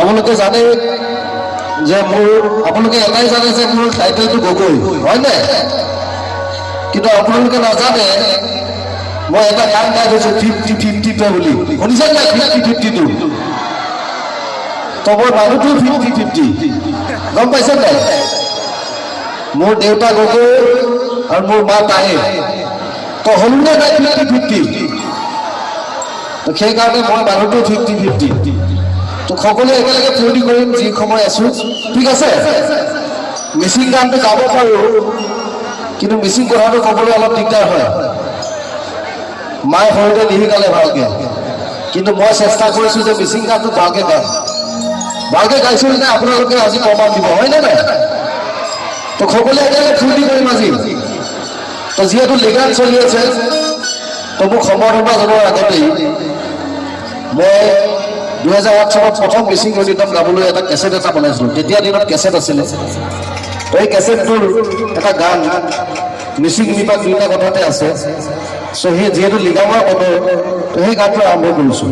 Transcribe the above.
আপোনালোকে জানে যে মোৰ, আপোনালোকে এটাই জানে যে মোৰ টাইটেলটো গগৈ, হয়নে? কিন্তু আপোনালোকে নাজানে, মই এটা গান গাই থৈছোঁ, 50-52 বুলি। শুনিছে নাই 50-52? তো মই মানুহটো 50-50, গম পাইছে নাই? মোৰ দেউতা গগৈ আৰু মোৰ মা তাহে। তো হ'লো নে নাই 50-50? তো সেইকাৰণে মই মানুহটো 50-50। তো সকলোৱে একেলগে ফূৰ্তি কৰিম যি সময় আছো, ঠিক আছে? মিচিং গানটো গাব পাৰোঁ, কিন্তু মিচিং কথাটো ক'বলৈ অলপ দিগদাৰ হয়। মায়ে সৰুতে নিশিকালে ভালকে, কিন্তু মই চেষ্টা কৰিছোঁ যে মিচিং গানটো ভালকে গাম। ভালকে গাইছোঁ নে আপোনালোকে আজি প্ৰমাণ দিব, হয়নে নাই? তো সকলোৱে একেলগে ফূৰ্তি কৰিম আজি। তো যিহেতু লিগান চলি আছে, তো মোক সম্বৰ্ধনা জনোৱাৰ আগতেই মই 2008 চনত প্ৰথম মিচিং ঐনিতম গাবলৈ এটা কেছেট এটা বনাইছিলোঁ। তেতিয়া দিনত কেছেট আছিলে। তো এই কেছেটটোৰ এটা গান মিচিং নিপাক দুইটা কথাতে আছে। চ' সেই যিহেতু লিগামৰ বতৰ, তো সেই গানটো আৰম্ভ কৰিছোঁ।